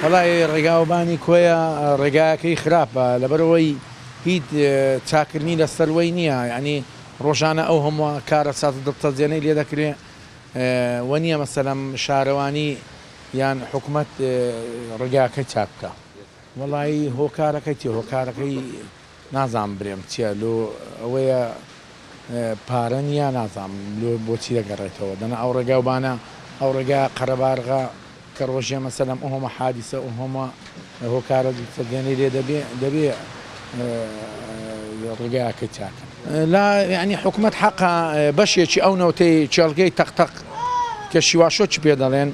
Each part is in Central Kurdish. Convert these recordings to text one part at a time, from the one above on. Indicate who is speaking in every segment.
Speaker 1: وەڵای ڕێگاوبانی کۆیە ڕێگایەکەی خراپە لەبەرئەوەی هیچ چاکردنی لەسەروەی نییە یانی ڕۆژانە ئەو هەمووە کارەسات و دڵتەزێنەی لێ دەکرێ وە نییە مەسەلەن شارەوانی یان حکومەت ڕێگاکەی چاک بکا. وەڵایی هۆکارەکەی چیە هۆکارەکەی نازانم برێم چیە لۆ ئەوەیە پارە نیە نازانم لۆ بۆچی دەگەڕێتەوە دەنا ئەو ڕێگاوبانە ئەو ڕێگا قەرەبارغە کە ڕۆژێ مەسەلەن ئۆهۆمە حادیسە ئۆهۆمە هۆکارە دڵتەزێنەی لێ دەبێ دەبێ ڕێگاکەی چاکەن. لا یانی حکومەت حەقە بەشێکی ئەو نەوتەی کێڵگەی تەق تەق کە شیواشۆ چ پێ دەڵێن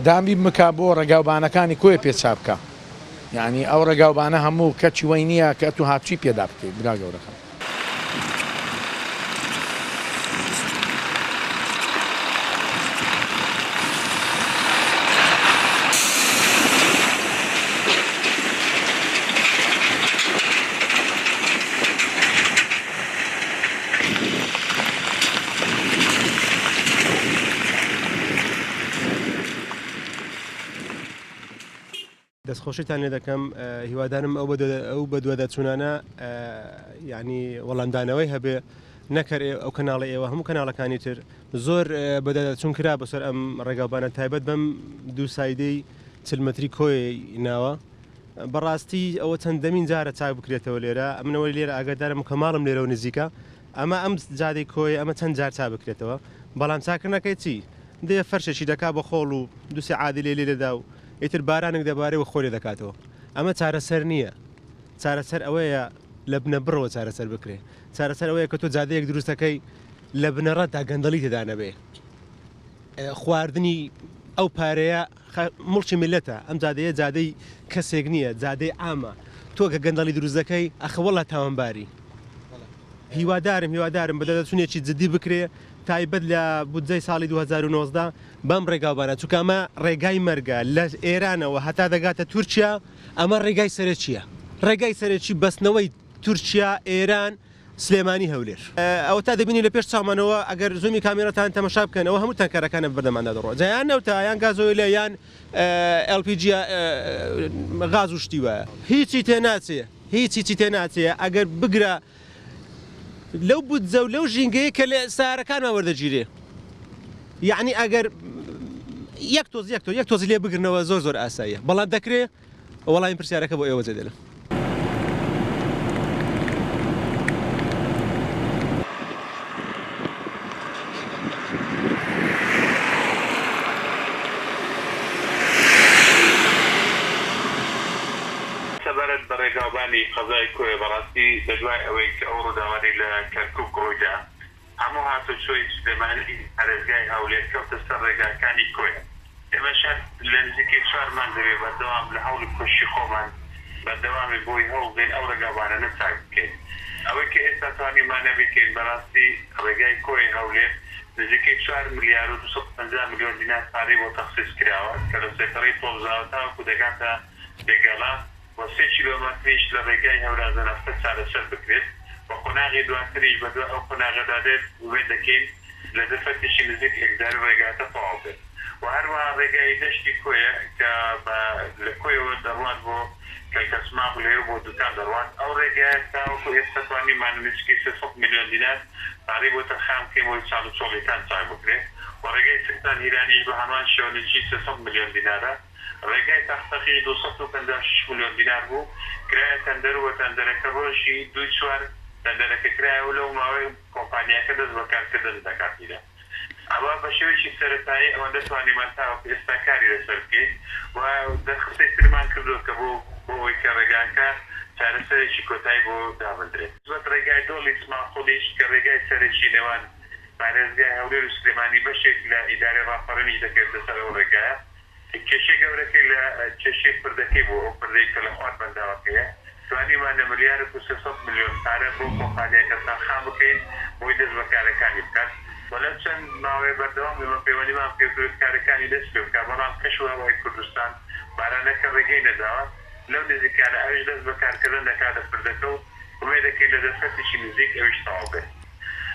Speaker 1: دابین بکا بۆ ڕێگاوبانەکانی کۆیە پێ چا بکا یانی ئەو ڕێگاوبانە هەموو کەچی وەی نییە کە ئەتوو هاتچووی پێدا بکەی برا گەورەکەم.
Speaker 2: دەستخۆشیتان لێ دەکەم هیوادارم ئەو ئەو بەدواداچوونانە یعنی وەڵامدانەوەی هەبێ نەکەر ئەو کەناڵی ئێوە هەموو کەناڵەکانی تر زۆر بەداداچوون کرا بەسەر ئەم ڕێگاوبانە تایبەت بەم دوو سایدەی چلمەتری کۆی ناوە بەڕاستی ئەوە چەندەمین جارە چاک بکرێتەوە لێرە ئەمنەوەی لێرە ئاگادارم کە ماڵم لێرەوە نزیکە ئەمە ئەم جادەی کۆیە ئەمە چەند جار چا بکرێتەوە بەڵام چاکردنەکەی چی دێ فەرشێکی دەکا بە خۆڵ و دوسێ عادی لێ لێ دەدا و ئیتر بارانێک دەبارێ و خۆی لێ دەکاتەوە ئەمە چارەسەر نییە چارەسەر ئەوەیە لە بنەبڕەوە چارەسەر بکرێ چارەسەر ئەوەیە کە تۆ جادەیەک دروستەکەی لە بنەڕەتدا گەندەڵی تێدا نەبێ خواردنی ئەو پارەیە موڵکی میللەتە، ئەم جادەیە جادەی کەسێک نییە، جادەی عامە، تۆ کە گەندەڵی دروست دەکەی ئەخە وەڵا تاوانباری. هیوادارم هیوادارم بەدواداچوونێکی جدی بکرێ تایبەت لە بودجەی ساڵی 2019 بەم ڕێگاوبانە چونکە ئەمە ڕێگای مەرگە لە ئێرانەوە هەتا دەگاتە تورکیا ئەمە ڕێگای سەرەکیە ڕێگای سەرەکی بەستنەوەی تورکیا ئێران سلێمانی هەولێر. ئەوەتا دەبینی لە پێش چاومانەوە ئەگەر زوومی کامێراتان تەمەشا بکەن ئەوە هەموو تەنکەرەکانە بەردەماندا دەڕۆ جا یان نەوتە یان گازۆیلە یان LPG غاز و شتی وایە هیچی تێ ناچێ هیچ هیچی تێ ناچێ ئەگەر بگرە لەو بودجە و لەو ژینگەیە کە لە سارەکانمان وەردەگیرێ یعنی ئەگەر یەک تۆز یەک تۆ یەک تۆزی لێ بگرنەوە زۆر زۆر ئاساییە بەڵام دەکرێ وەڵامی پرسیارەکە بۆ ئێوە جێدێلم.
Speaker 3: سەبارەت بە ڕێگاوبانی قەزای کۆیە بەڕاستی لەدوای ئەوەی کە ئەو ڕووداوانەی لە کەرکوک ڕوویدا هەموو هاتوچۆی سلێمانی پارێزگای هەولێر کەوتە سەر ڕێگاکانی کۆیە. ئێمەش هەر لە نزیکەی چوار مانگ دەبێ بەردەوام لە هەوڵی کۆششی خۆمان بەردەوامین بۆی هەوڵ بدەین ئەو ڕێگاوبانانە چاک بکەین. ئەوەی کە ئێستا توانیومانە بیکەین بەڕاستی ڕێگای کۆیە هەولێر نزیکەی چوار ملیار و 250 ملیۆن دینار پارەی بۆ تەخسیس کراوە کە لە سەیتەڕەی تۆپزاوە تاوەکو دەگاتە بێگەڵە و سێ کیلۆمەتریش لە ڕێگای هەورازەنەختە چارەسەر بکرێت و قۆناغی دواتریش بەدوای ئەو قۆناغەدا دێت ئومێد دەکەین لە دەرفەتێکی نزیک ئێکجاری ڕێگاکە تەواو بێت و هەروەها ڕێگای دەشتی کۆیە کە بە لە کۆیەوە دەڕوات بۆ کەلکەسماق لەوێ بۆ دوکان دەڕوات ئەو ڕێگایە تاوەکو ئێستا توانیومانە نزیکەی 300 ملیۆن دینار پارەی بۆ تەرخان بکەین بۆی چاڵ و چۆڵیەکان چاک بکرێ و ڕێگای سکتان هیرانیش بە هەمان شێوە نزیکی 300 ملیۆن دینارە. ڕێگای تەقتەقیش 256 ملیۆن دینار بوو، کرایە تەندەر و تەندەرەکە ڕۆژی دووی چوار تەندەرەکە کرایە و لەو ماوەی کۆمپانیاکە دەست بە کارکردن دەکات ئیرە ئەوە بە شێوەیەکی سەرەتایی ئەوەندە توانیمان تاوەکو ئێستا کاری لەسەر بکەین و دەرخستەی ترمان کردووە کە بۆ بۆ ئەوەی کە ڕێگاکە چارەسەرێکی کۆتایی بۆ دابندرێت. بەس ڕێگای دۆڵی سماقوڵیش کە ڕێگای سەرەکی نێوان پارێزگای هەولێر و سلێمانی بەشێک لە ئیدارەی ڕاپەڕینیش دەکەوێتە سەر ئەو ڕێگایە، کێشەی گەورەکەی لە کێشەی پردەکەی بوو، ئەو پردەی کە لە خوار بەنداوەکەیە، توانیومانە ملیارێک و 300 ملیۆن پارە بۆ کۆمپانیاکە تەرخان بکەین بۆی دەست بە کارەکانی بکات و لەم چەند ماوەیە بەردەوام ئێمە پەیوەندیمان پێکردووە کارەکانی دەست پێ بکات، بەڵام کەش و هەوای کوردستان بارانەکە ڕێگەی نەداوە لەو نزیکانە ئەویش دەست بە کارکردن دەکات لە پردەکە و ئومێد دەکەین لە دەرفەتێکی نزیک ئەویش تەواو بێت.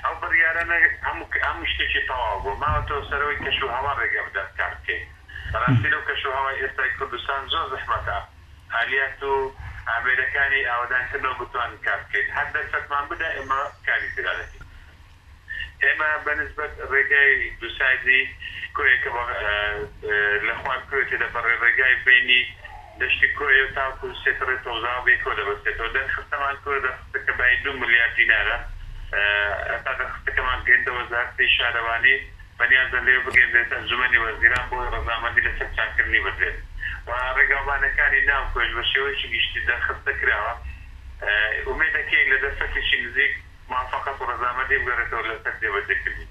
Speaker 3: ئەو بڕیارانە هەموو هەموو شتێکی تەواو بووە، ماوەتەوە سەرەوەی کەش و هەوا ڕێگە بدات کار بکەین. بەڕاستی لەو کەشوهەوای ئێستای کوردستان زۆر زەحمەتە ئالیات و ئامێرەکانی ئاوەدانکردنەوە بتوانن کار بکەین. هەر دەرفەتمان بدا ئێمە کاری تێدا دەکەین. ئێمە بە نسبەت ڕێگای دووسایدی کۆیە کە بە لە خوار کۆیە تێدەپەڕێ، ڕێگای بەینی دەشتی کۆیە و تاوەکو سێتڕێ تۆزاوە بەیەکەوە دەبەستێتەوە. دەرخستەمان کورە دەرخستەکە بایی دوو ملیار دینارە. هەتا دەرخستەکەمان گەیندە وەزارەتی شارەوانی، بەنیازە لەوێ بگەیندرێتە ئەنجومەنی وەزیران بۆی ڕەزامەندی لەسەر چاککردنی بدرێت و ڕێگاوبانەکانی ناو کۆیەش بە شێوەیەکی گشتی دەرخستە کراوە. ئومێد دەکەین لە دەرفەتێکی نزیک موافەقەت و ڕەزامەندی بگەڕێتەوە لەسەر جێبەجێکردنی.